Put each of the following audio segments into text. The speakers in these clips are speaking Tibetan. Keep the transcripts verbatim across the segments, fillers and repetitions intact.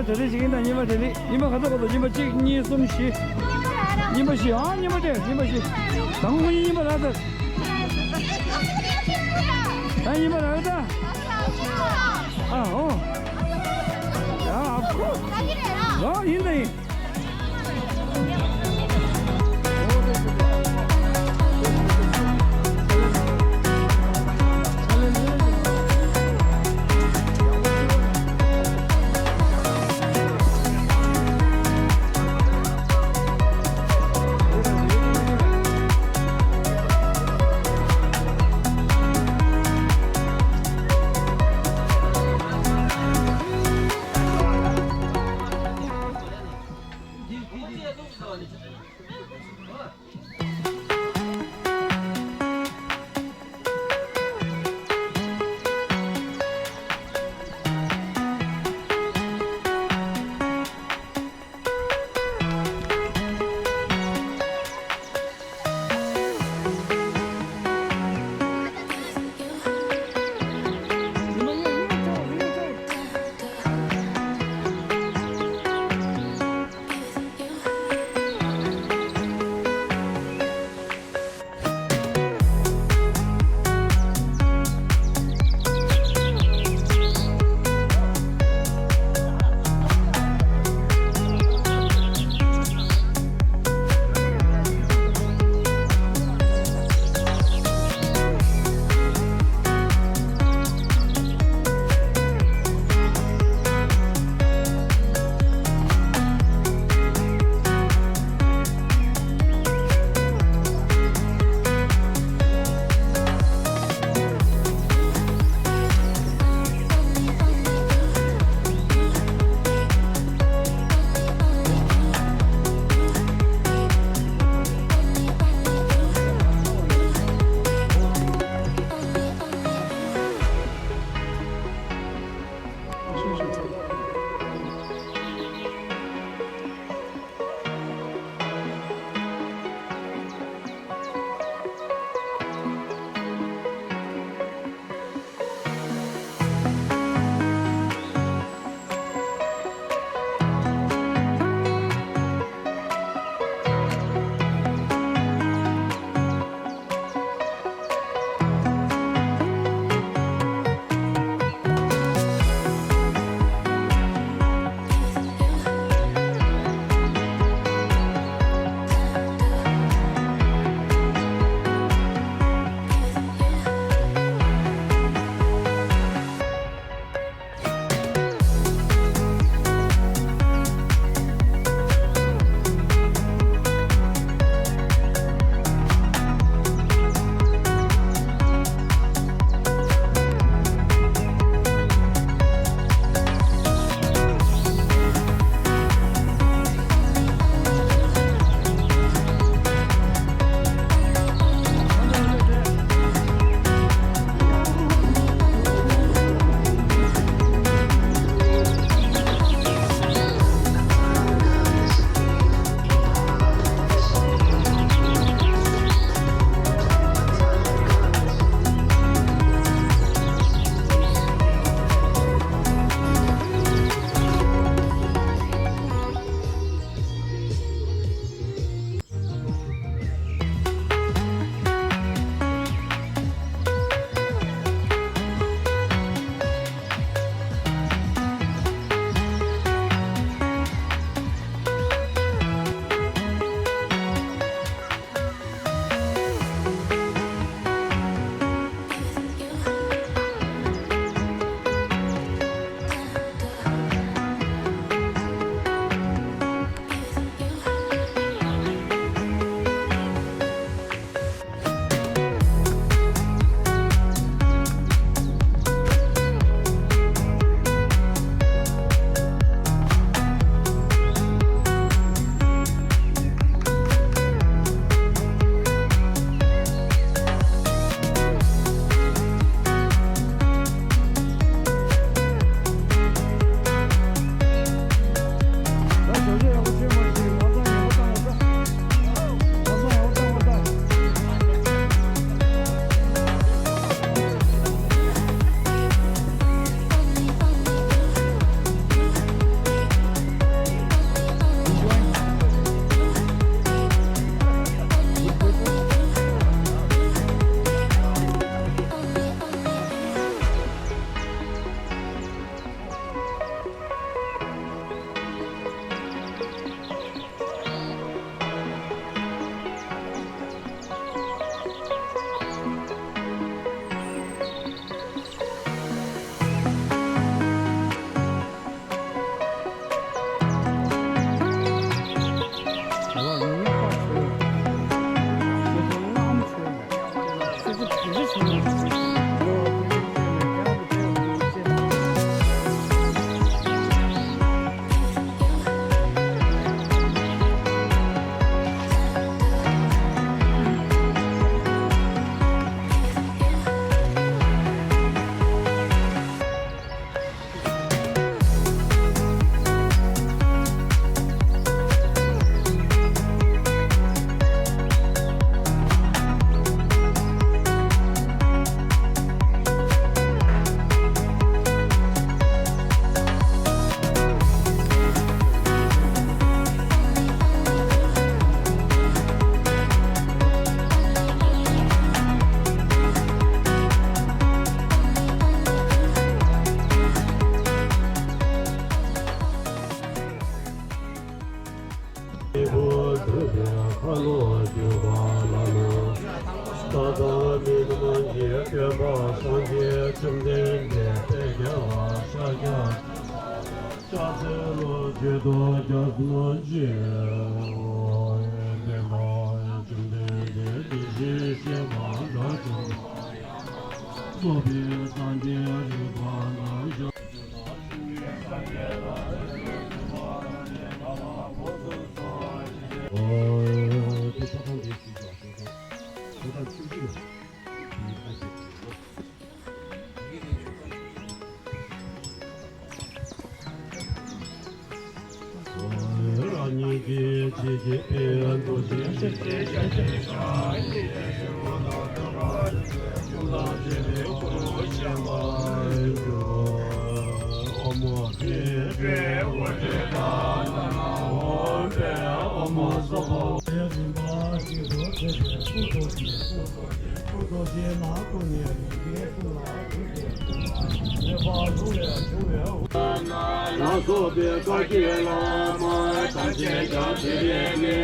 དེ་རེད་ཅིག་ཡིན་ད། གཉིས་པ་དེ་རེད། གཉིས་པ་ག་ཚོད་ག་ཚོད། གཉིས་པ་གཅིག་གཉིས་གསུམ་བཞི། གཉིས་པ་བཞི། ཨ་གཉིས་པ་དེ། གཉིས་པ་བཞི། དང་པོ་གཉིས་པ་ལ་ད། ཨ་གཉིས་པ་ལ་ད། ཨ་ཨོ། ཡ་ཨ་ཁོ། ལ་ཡིན་ད་ཡིན། སྟོན་པ་སངས་རྒྱས་བཅོམ་ལྡན་འདས་དཔལ་རྒྱལ་བ་ཤཱཀྱ། ཤཱཀྱ་ཚེ་རབས་བརྒྱད་དང་བརྒྱ་སུམ་ཅུ། བདེན་པ་བཅོམ་ལྡན་འདས་དེ་བཞིན་གཤེགས་པ་དགྲ་བཅོམ་པ། རྫོགས་པའི་སངས་རྒྱས་རིག་པ་ལ་ཞབས། ལ་སོགས་པའི་བཀའ་བརྒྱུད་བླ་མ་ཐམས་ཅད་ཀྱང་དེ་ལས་ནི།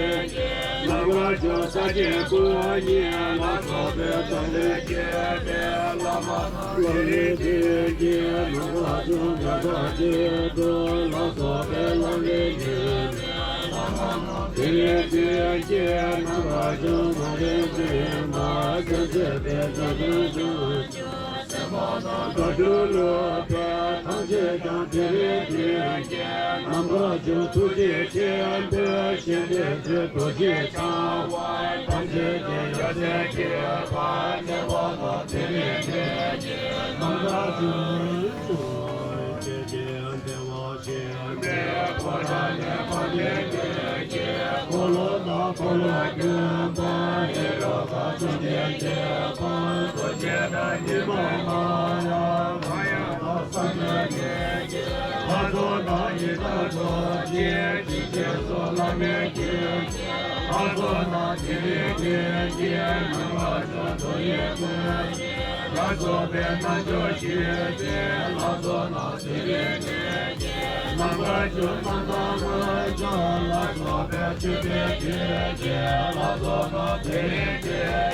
ནམ་མཁའ་ལྗོངས་ས་སྐྱེ་དགུ་ཉིད་ལ་སོགས་པའི་ཐོག་ལས་སྐྱེས་པའི་བླ་མ་དེ་ལས་ཀྱི་ནམ་མཁའ་ལྗོངས་འདས་པ་སྤྱི་དུ་ལ་སོགས་པའི་ལམ་ལས་ཉོན། དེ་ལས་ཀྱི་ནམ་མཁའ་ལྗོངས་མ་རིག་འཛིན་པ་ཐམས་ཅད་པའི་བྱང་ཆུབ་འབྱུང་། བཀའ་དྲིན་ལོག་པའི་ཐམས་ཅད་ཀྱང་དེ་ལས་ཀྱི་ནམ་མཁའ་ལྗོངས་ཐུགས་རྗེ་ཆེན་པོའི་ཞིང་དེར་སྤྱོད་རྡོ་རྗེ་འཆང་དབང་ཐམས་ཅད་ཀྱི་ཡང་རྩེ་སྐྱེས་པ་ཐེག་པ་དང་དེ་ལས་ཀྱི་ནམ་མཁའ་ལྗོངས་ཐུགས་རྗེ་ཆེན་པོའི་བདེ་བ་ཆེན་པོའི་འཁོར་དང་ནི་འཁོར་ལོ་དང་འཁོར་ལོ་བརྒྱུད་པ་ཡི་རོ་ཀ་བཅོམ་ལྡན་འདས་དང་རྡོ་རྗེ་དང་ཉི་མ་མ་ཡ་མ་ཡ་དང་སངས་རྒྱས་ཀྱི་ལྷ་ཚོགས་དང་ཡི་དྭགས་ཚོགས་ཀྱི་ཞིང་གཤེགས་སོགས་བླ་མེད་ཀྱི་ལྷ་ཚོགས་དང་དེ་ལས་ཀྱི་ནམ་མཁའ་ལྗོངས་རྡོ་རྗེ་ཀུན་ལ་སོགས་པའི་རྣལ་འབྱོར་ཞིང་གི་ལྷ་ཚོགས་དང་དེ་ལས་ཀྱི་ནམ་མཁའ་ལྗོངས་མ་དང་མ་ལྗོངས་ལ་སོགས་པའི་ཆོས་དཔལ་གྱི་ལྷ་ཚོགས་དང་དེ་ལས་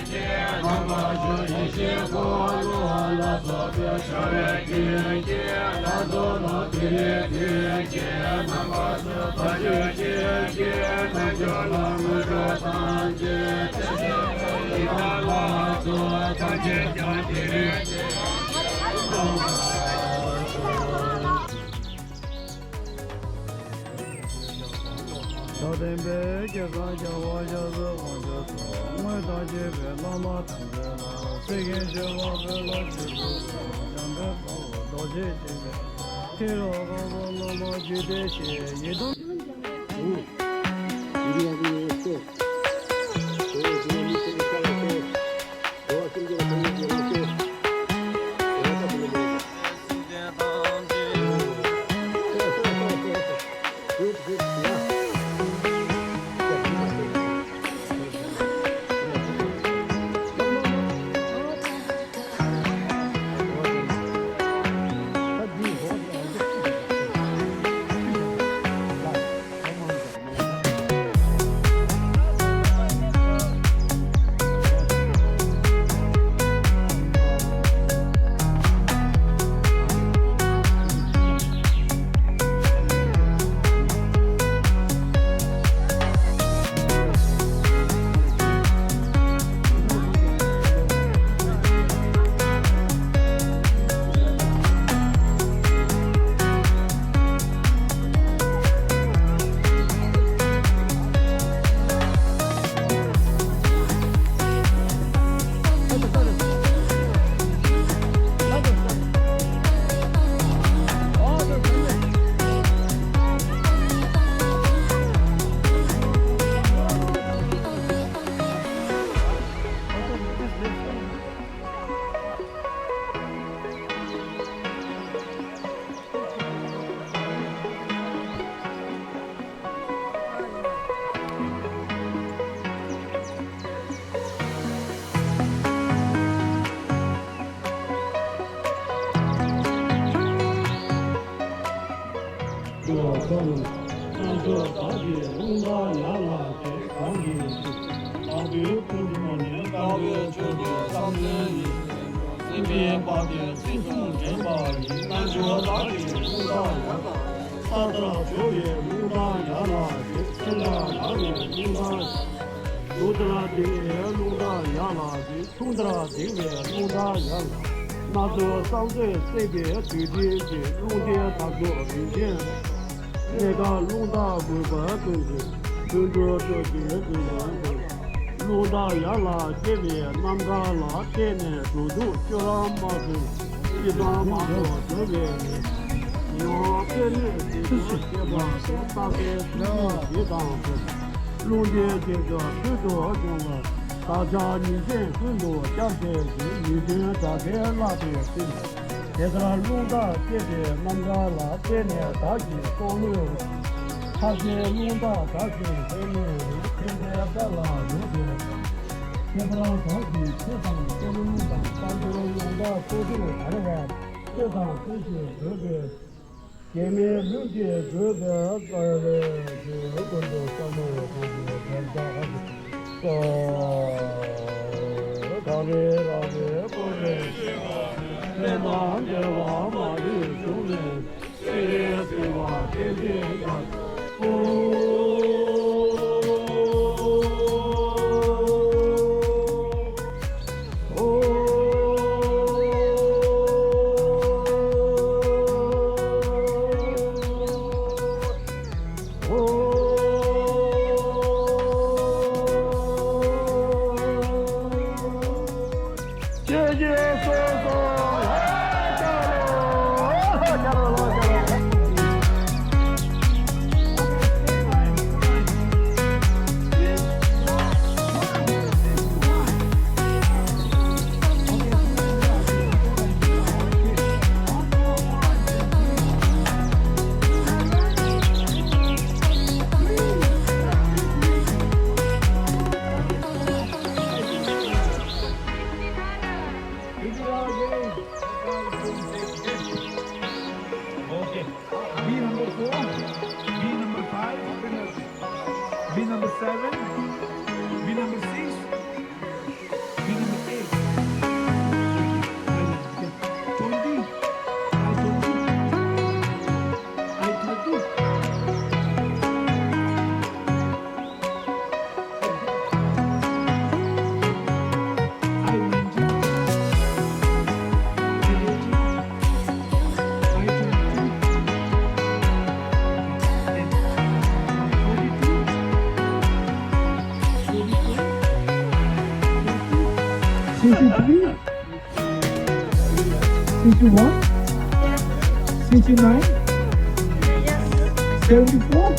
ཀྱི་ནམ་མཁའ་ལྗོངས་ཡེ་ཤེས་འཁོར་ལོ་ལ་སོགས་པའི་ཤར་བའི་ཀུན་གྱི་ལྷ་ཚོགས་དང་དེ་ལས་ཀྱི་ནམ་མཁའ་ལྗོངས་ཕ་ཆོས་ཀྱི་རྣལ་འབྱོར་ལ་དངོས་གྲུབ་ཐམས་ཅད་དེ་ལ་ལ་སོགས་ཐམས་ཅད་ཀྱང་དེ་ལས་ཀྱི། ད་ལྟའི་བོད་ཀྱི་གང་བྱ་བ་ཞབས་སུ་དབང་ཕྱུག་སོགས་དངོས་དང་བཅས་པའི་བླ་མ་ཐམས་ཅད་ལ་སྲས་ཀྱི་མཆོད་པ་ཕུལ་ལ་ཕྱག་འཚལ་ལོ། འཇམ་དཔལ་དཔའ་བོས་རྡོ་རྗེ་ཅན་མའི་ཁྱེད་རང་དཀར་པོ་ལོ་མ་རྒྱུད་སྡེ་ཞེས་ཡི་དམ། ལྡན་པ་དེ་ཚེ་གཟུངས་འདྲེན་པ་ཡིན། རྣལ་འབྱོར་བདག་གི་རླུང་རྟ་ཡར་ལ། ས་ལྟར་སྦྱོར་བའི་རླུང་རྟ་ཡར་ལ་བྱེད། ཚེ་ལྟར་ལྡང་བའི་རླུང་རྟ་ཡར། ལུག་ལྟར་ལྡིང་བའི་རླུང་རྟ་ཡར་ལ་བྱེད། འཐུང་ལྟར་ལྡིང་བའི་རླུང་རྟ་ཡར་ལ། སྣ་ཚོགས་བསམ་རྩེ་སད་པའི་དུད་སྤྲིན་གྱིས། རླུང་རྟའི་འཐབ་ཕྱོགས་རིམ་བྱོན། གནས་སྐབས་རླུང་རྟ་རྒུད་པ་ཀུན་གྱི། ལྷུན་གྲུབ་སྤྲུལ་པའི་ཀུན་དགའ་ཀུན། རླུང་རྟ་ཡར་ལ་བསྐྱེད་པའི་རྣམ་ཐར་ལ། བརྟེན་ནས་འགྲོ་འདུག་སྤྱོད་ལམ་མ་བསྒྲིགས། སྲིད་དང་མ་འགྲོགས་སྡོད་པའི་མི། ཡོངས་བརྟན་གནས་སྲིད་དུ་སྐྱེས་པ་སོགས། རྟག་པའི་ཐུགས་རྗེ་ཞེ་དང་དག་རླུང་རྟའི་འགྱེད་ཚུལ་ཕུལ་དུ་བྱུང་བ། བདག་ཅག་ཉིན་མཚན་ཀུན་ཏུ་སྐྱབས་མཛད་ཅིང་། ཉེས་སྐྱོན་དགྲ་བགེགས་བརླག་པའི་ཚེ། དེ་ལྟར་རླུང་རྟ་བསྐྱེད་པའི་རྣམ་ཐར་ལ། བརྟེན་ནས་བདག་གིས་སྲོག་བློས་རུང་། ཐར་པའི་རླུང་རྟ་དག་ཅིང་ཕན་གནས་རུང་། ཕན་པའི་བཀའ་ལ་འོས་པའི་ཚེ། ཁྱེད་རང་བདག་གིས་ཚེ་དང་སྐྱབས་རུང་དང་། བསམ་དོན་ཡོངས་དག་ཐོག་ཏུ་དར་བར། ཚེ་དང་ཚེ་ཞིང་བགྲོད་པའི། སྐྱེ་མེད་ལྷུན་གྱིས་གྲུབ་པའི་དཀའ་ལས་ཀྱི། ཀུན་ཏུ་བསམ་མནོ་ཡོངས་བསྐང་བའི་དགེ་རྩ་ཨ་ཏི་སོ། གངས་རི་ར་བས་བསྐོར་བའི་ཕན་དང་བདེ་བ་མ་ལུས་འབྱུང་བའི་ཚེ་རིང་བརྩེ་བ་བསྟན་འཛིན་ཡར། Okay. B number four, B number five, B number seven, B number six, B number eight. Twenty. I twenty. I twenty. Sixty-three, sixty-one, sixty-nine, seventy-four.